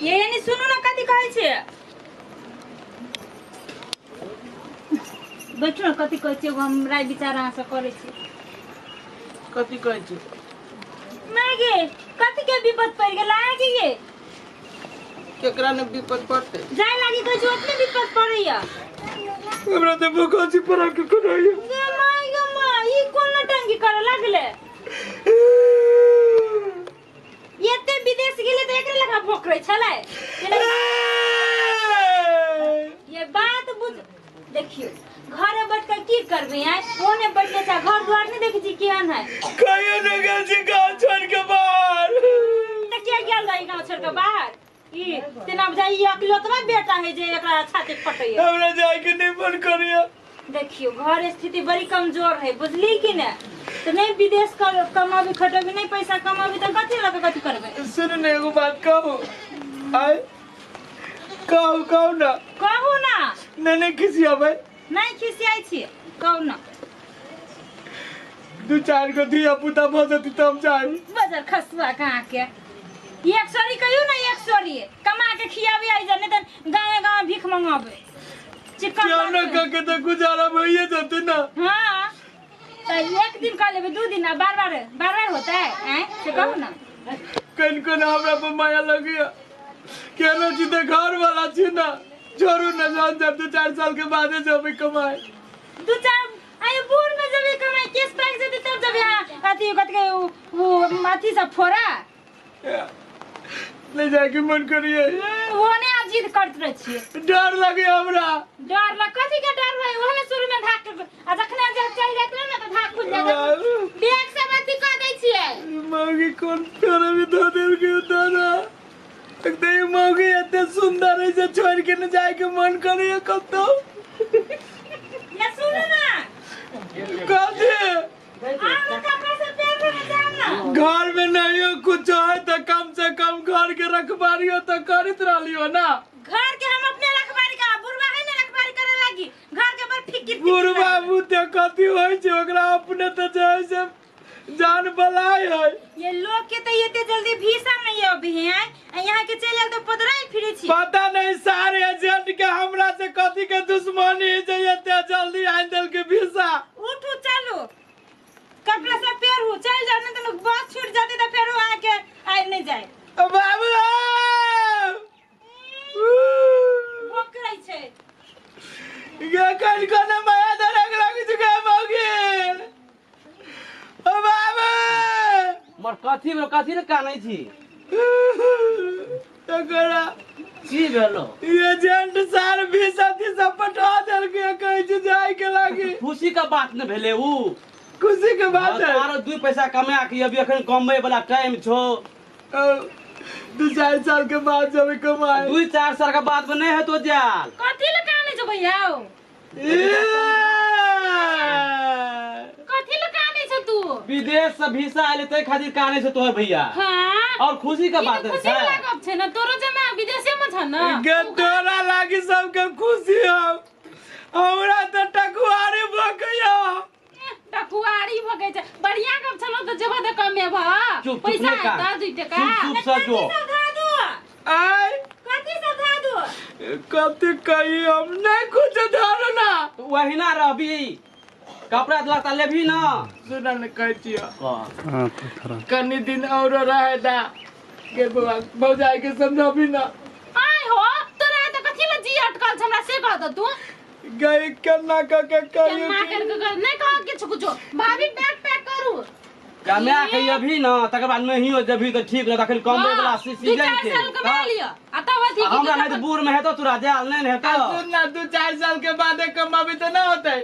ये यानी सुनू ना कथी कहै छै। बैठू ना, कथी कहै छै, एगो हम राय विचार अहाँ से करै छी। कथी कहै छी? माय गे, कथी के विपद पड़ि गेल अहाँ के? ये केकरा ने विपद पड़तै? जाय लागी कहै छी ओतने विपद पड़ैया। हमरा तऽ भूखा छी पड़ा के कोनाइया। गे my गे my, ई कोन नौटंकी करे लागले? एते विदेश गेले तऽ एकरे लेखा भोकरै छलै। ये बात बुझ, देखियो घरे बैठ के की करबे? आय ओने बैठले छ, घर द्वार नहीं देखै छी केहन है। कहियो न गेल छी गाँव छोड़ के बाहर। तऽ किया गेल रही गाँव छोड़ के बाहर? ई तेना बुझाइ ई अकलौतवा बेटा है जे एकरा छाती फटैया। हमरा जाय के नहीं मन करैया। देखियो घर स्थिति बड़ी कमजोर है, बुझली कि ने? तो नहीं विदेश कर कमाबी खटबी, नहीं पैसा कमाबी तो कथी लऽ के कथी करबै? सुन ने एगो बात कहू। आय कहू, कहू ना। कहू ना। नहीं नहीं खिसियाबै। नहीं खिसियाइ छी, कहू ना। दू चार गो धिया पुता भऽ जेतै तऽ हम जायब। बजर खसुआ कहाँ के एक सौरी कहियो ना, एक सौरी कमा के खियाबी आई जा, नहीं तऽ गाँवे गाँवे भीख मंगाबे। चिकन क्यों ना बात। कह के तऽ गुजारा भइए जेतै ना। हाँ तो एक दिन कर लेबे, 2 दिन, आ बार बार बार बार होता है, हैं? से कहू ना। कन कन हमरा पर माया लगिया केनो छी तऽ घर वाला छी ना, छोड़ू ना, जान जब 2-4 साल के बादे जब कमाए। 2-4 आये बूढ़ में जब कमाए केस पाक जेतै तब जब यहाँ अथी कथी के उ अथी सब फोड़ा ले जाके मन करिए। वो ने आज जिद करत रहे छियै। डर लगे हमरा। डर लग कथी के डर है? ओहने शुरू में धाक आ जखने जे चल जात रहे ना तऽ धाक खुल जात। बैग सब अथी कऽ दै छियै। मौगी कोन फेर भी धो देल के दादा। एक तऽ ई मौगी एते सुंदर है जे छोड़ के न जाय के मन करैया कतौ। या सुनू ना। कथी? आउ कपड़ा सब पेर के जाउ ना। घर में नहीं हो कुछ है तो कम से कम घर के रखबारी हो तो करत रहली हो ना। घर के हम अपने रखबारी का बुढ़वा है ना रखबारी करे लागी, घर के बड़ फिकिर फिकिर बुढ़वा लागी। बुते कथी होय छै ओकरा अपने तो जे है से जान बलाय है। ये लोग के तो एते जल्दी वीसा नहीं अभी है, आ यहाँ के चल आयल तो पदराई फिरे छी। पता नहीं सारे एजेंट के हमरा से कथी के दुश्मनी है जे एते जल्दी आन देल के वीसा। उठू चलू कपड़ा सब पेरू चल जाओ, नहीं तो बस छूट जाती तो फेरू आके आइ नहीं जाए। बाबू भोकरै छै। गे कन कन माया धरक लागी छै गे मौगी। ओ बाबू मर कथी भेलो, कथी ने कानै छी? तकरा की भेलो? एजेंट सार वीसा तीसा पठा देलकै, कहै छै जाय के लागी। खुशी के बात ने भेलै उ। खुशी के बात है। आरो 2 पैसा कमा के अभी अखन कमबै वाला टाइम छौ। 2-4 साल के बाद जब कमाए। 2-4 साल के बाद में नहीं हेतो जाल। कथी ले कानै छौ भैया? कथी ले कानै छौ तू? विदेश से वीसा आयल तै खातिर कानै छौ तोहर भैया। हाँ। और खुशी के बात ई तऽ है। खुशी वाला गप छै ना, तोरो जमा विदेशे में छ ना। गे तोरा लागी सबके खुशी हो, हमरा तऽ टकुआरी भकैया। टकुआरी भकै छै, बढ़िया गप छलो तऽ जेबो तऽ कमेबह। चुप, चुप पैसा नहि कान। एतऽ 2 टका। चुप, चुप से जो। कथी सब धऽ दू? आय कथी सब धऽ दू? कथी कही हम नहीं कुछ धरू ना। तो वहिना रहबी, कपड़ा लत्ता लेबही ना। सुन ने कहै छियौ। कनी दिन और रहे दा के बौआ भौजाई के समझाबी ना। आय हो तोरा तऽ कथी ले जी अटकल छ हमरा से कह दे तू। गई केना क के कहियो केना कि- कर के कर नहीं कह किछु कुछो। भाभी बैग पैक करू। कमा के अभी ना, तकर बाद नहियो जेबही तऽ ठीक रहत, अखन कमबै हाँ, वाला दू सीजन चारि छै। साल कमा लिअ, आ तब अथी आ हमरा की नहि तऽ बूढ़ में हेतौ तोरा जायल नहि ने हेतौ। आ सुन ना, 2-4 साल के बादे कमाबी तऽ ना होतै।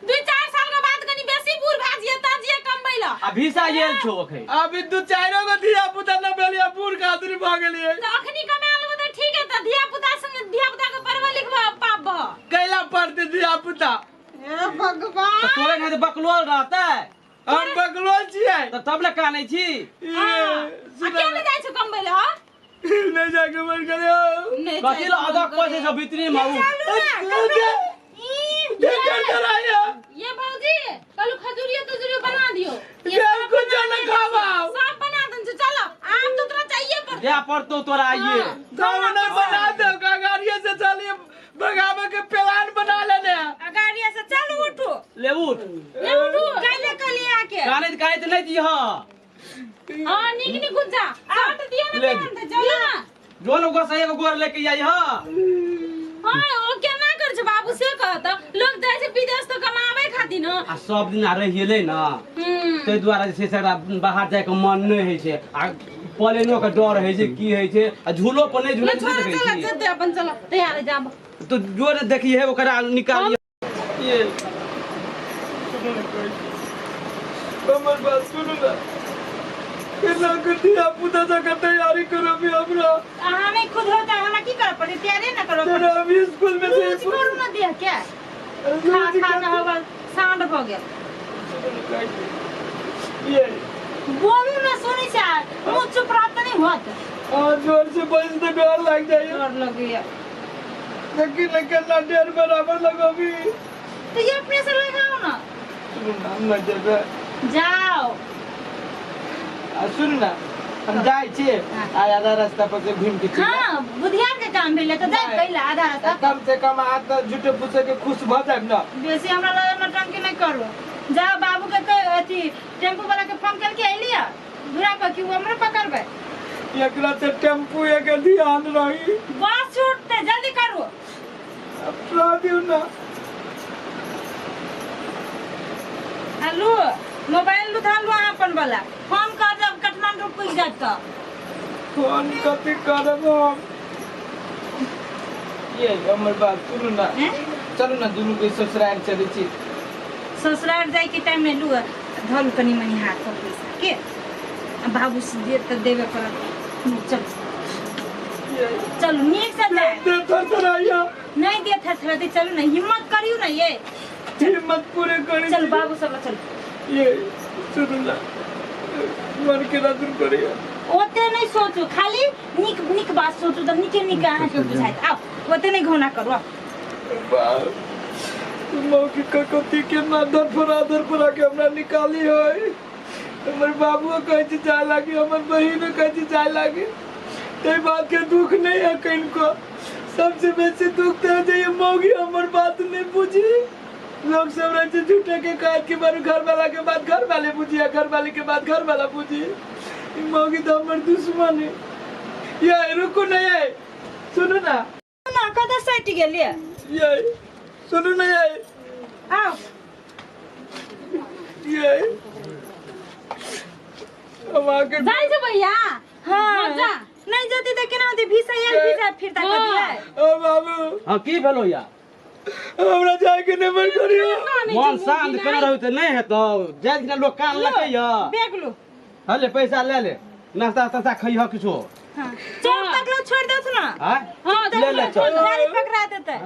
2-4 साल के बाद कनी बेसी बूढ़ भए जियै तब जियै कमबै लए। आ वीसा आयल छौ अखन। अभी 2-4 गो धिया पुता न भेलियै, बूढ़ खातिर भऽ गेलियै। तऽ अखनी कमा लेबै तऽ ठीक है, तऽ धिया पुता संगे धिया पुता के पढ़बो लिखबो पाबो। कैला पढ़तै धिया पुता? हे भगवान। तऽ तोरे नहि तऽ बकलोल रहतै। हम बकलोल छियै। तऽ तब ने कानै छी। ई, आ सुन किया नहि जाइ छौ कमबै लए, हँ? नहि जाके मन करियौ। नहि कथी जाइ लए छौ अदक कमबै पैसे लए। छौ भीतरी में उ? ई, देख कराया। ये भौजी, कहलु खजूरियो तजूरियो बना दियो। ये हम कुछ न खाबाव। सब बना दन छौ, चलो। आम तो तोरा चाहिए पड़तो। जा पड़तो तोरा आइए। गाँव नहीं बना दे गाड़िया से चलिए भगावे के प्लान बना लेने हैं। गाड़िया से चल उठो। ले उठ। ले उठो काले कलिए आके। काने काने तो नहीं दी हां। हां निक निक गुज्जा साट दिया ना तुरंत चल ना। जो लोग से एगो गोर लेके आई हां। हां ओ केना कर छ बाबू से कहत लोग जाय छै विदेश तो कमावे खातिर न। आ सब दिन आ रहिएले ना तै दुआरे जे छै से बाहर जाय के मन नै होइ छै आ प्लेनो के डर होइ छै की होइ छै आ झूलो पर नै झूले चल चल जते अपन चल तैयार जाब तो जोर देखिए है ओकरा निकाल ये हमर बात सुनू ना केना के धिया पुता जका तैयारी करबी हमरा। हमें खुद होता हमरा की करे पड़े तैयारी ना करो पड़े अभी स्कूल में से करू ना दिया क्या खा खा के होगा सांड भ गेल। ये बोलू ना सुनी छै मुंह चुप रहत नहीं होत। हां जोर से बज तो डर लग जाइए। डर लग गया लेकिन लेकिन डेढ़ बराबर लगोबी तो ये अपने से लगाओ ना। सुन हम ना जेबे जाओ। आ सुन ना हम जाय छी आ आधा रास्ता पर से घूम के। हां बुधियार के काम भेले त जाय पहले आधा रास्ता कम से कम आ त झूठे फूसे के खुश भ जाब ना। बेसी हमरा लगे नौटंकी नहीं करू। जाओ बाबू के अथी टेम्पू वाला के फोन करके अइलिया दूरा पर कि हमरा पकड़बे। एकरा से टेम्पू एक ध्यान रही बस छूटते जल्दी करू। अब ला दियो ना। हेलो मोबाइल लुधा लो अपन वाला फोन कर जब काठमांडू पुज जात त फोन कथी करब हम। ये हमर बात सुनू ना चलू ना दुनू के ससुराल चलै छी। ससुराल जाय के टाइम में लू धल कनी मनी हाथ पर पैसा के बाबू से दे त देबे करत। चल चल नीक से जाय दे थरथराइया नहीं दे थरथरा दे चलू ना हिम्मत करियो ना ये हिम्मत पूरे करी। चल बाबू सब चल। ये सुनू ना मन के ना दूर करियो ओते नहीं सोचो खाली निक निक बात सोचो त निके निक अहाँ के बुझाइत आओ ओते नहीं घोना करू। बाप मौकी ककती के ना धरफरा के हमरा निकाली होय। हमर बाबू कहै छै जाय लागी हमर बहिन कहै छै जाय लागी तै बात के दुख नहीं है किनको। सबसे बेसी दुख त जे ये मौगी हमर बात नहीं बुझी। लोग सब रहे छै झूठे के काज के बारे घर वाला के बात घर वाले बुझी या घर वाले के बात घर वाला बुझी। मौगी तो हमर दुश्मन है। ये रुको ना ये सुनो ना ना कत सटि गेलिए ये सुनो ना ये आओ ये हम आके जाय छै भैया। हां जा नहीं जति त केना होती भीसा आयल भीसा फिरता कर दिया। ओ बाबू हां की भेलो या हमरा जाय के नहीं मन करियो। मन शांत केना रहू त नहीं हेतौ जाय दिना लोग कान लगैया बैग लो हले पैसा ले ले नाश्ता तास्ता खइह किछो। हां चौक तक लो छोड़ देत ना। हां हां ले ले चल गाड़ी पकड़ा देते।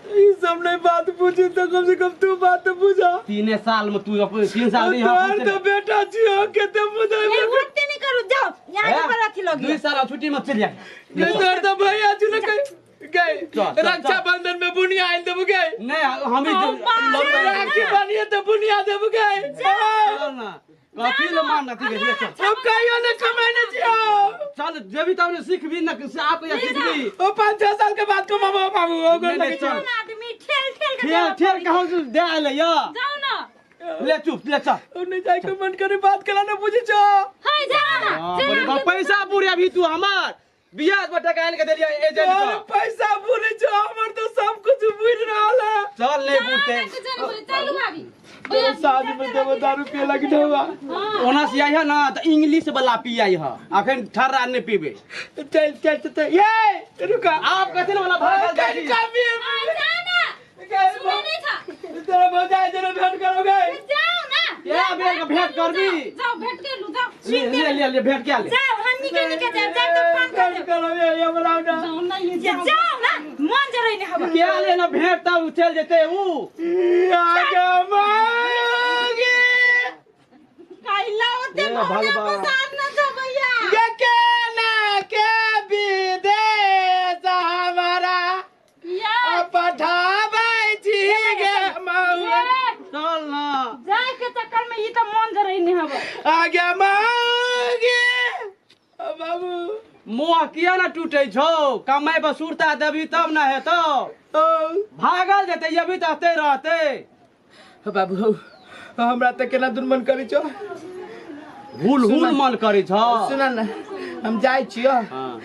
ई सब नहीं बात पूछी तो कम से कम तू बात बुझा। 3 साल में तू अपन 3 साल नहीं हम तो बेटा छी हो के ते बुझा ओते नहीं करू जाओ यहां पर अथी लगी 2 साल छुट्टी में चल जा। तोर तो भैया छु न गए रक्षाबंधन में बुनिया आइल देबु गए नहीं हम ही राखी बनिए तो बुनिया देबु गए चल ना कथी ले मान अथी ले चल। हम कहियो ने कमाने छियो चल जेबी तब ने सीखबी न से आप या सीखबी ओ 5-6 साल के बाद कमाबो बाबू ओ गोर लगे चल आदमी ठेल ठेल के ठेल ठेल कहौ दे आले या जाओ ना ले चुप ले चल। ओ नहीं जाय के मन करे बात कला न बुझी छो। हाय जा ना पैसा पूरे अभी तू हमार बियाह पर टका आन के देलिया एजेंट के पैसा भूले छो हमर तो सब कुछ भूल रहल है। चल नहीं भूलते चलू भाभी साँझ में देबो दारू पिए लगी ढोवा। ओना से आई है ना त इंग्लिश वाला पी I है अखन ठर्रा नहीं पीबे। चल चल चल ये रुका आप कथि वाला भागल जाई कभी जा ना सुने नहीं था तेरा भौजाई जरा भेंट करोगे जाओ ना या बेर भेंट करबी जाओ भेंट कर लू जाओ ले ले ले ले भेंट के ले जाओ हमनी के निके जाओ जाओ तो फोन कर भेंट करो ये बुलाओ ना जाओ ना ये जाओ ना मन जरै ने हवा क्या ले ना भेंट तब चल जेते ऊ आगे मांगे काइला ओते भगवान पसार ना जा भैया ये के ना के विदेश हमारा या पठाबै छी गे महुआ चल ना जाय के चक्कर में ई त मन जरै ने हवा आगे मांगे बाबू मोह किया ना टूटे छौ कमाइ पर सुरता देबी तब ना हेतौ भागल जेतै अभी तऽ एतै रहतै हो बाबू हो हमरा तऽ केना दुर्मन करै छौ हुल हुल मन करै छौ सुन न हम जाइ छियो हाँ।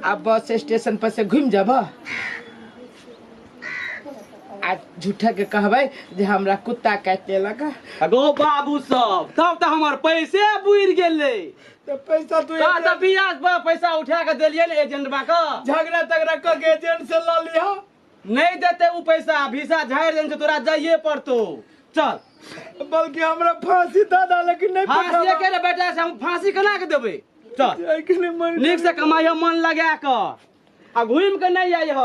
आ बस स्टेशन पर से घुमि जब आ झूठा के कहबै जे हमरा कुत्ता काटि लेलक गो बाबू सब तब तऽ हमर पैसे बुड़ि गेलै तऽ पैसा तू तऽ तऽ बियाज पर पैसा उठा के देलियै ने एजेंटबा के झगड़ा तगड़ा कऽ के एजेंट से लऽ लिह नहि देते उ पैसा भीसा झाड़ि देने छै तोरा जाइए पड़तौ चल बल्कि हमरा फांसी दऽ दऽ लेकिन नहि फांसी के रे बेटा से हम फांसी केना के देबै चल जाइके नहि मन नीक से कमाइह मन लगा कऽ आ घुमि के नहि आइह।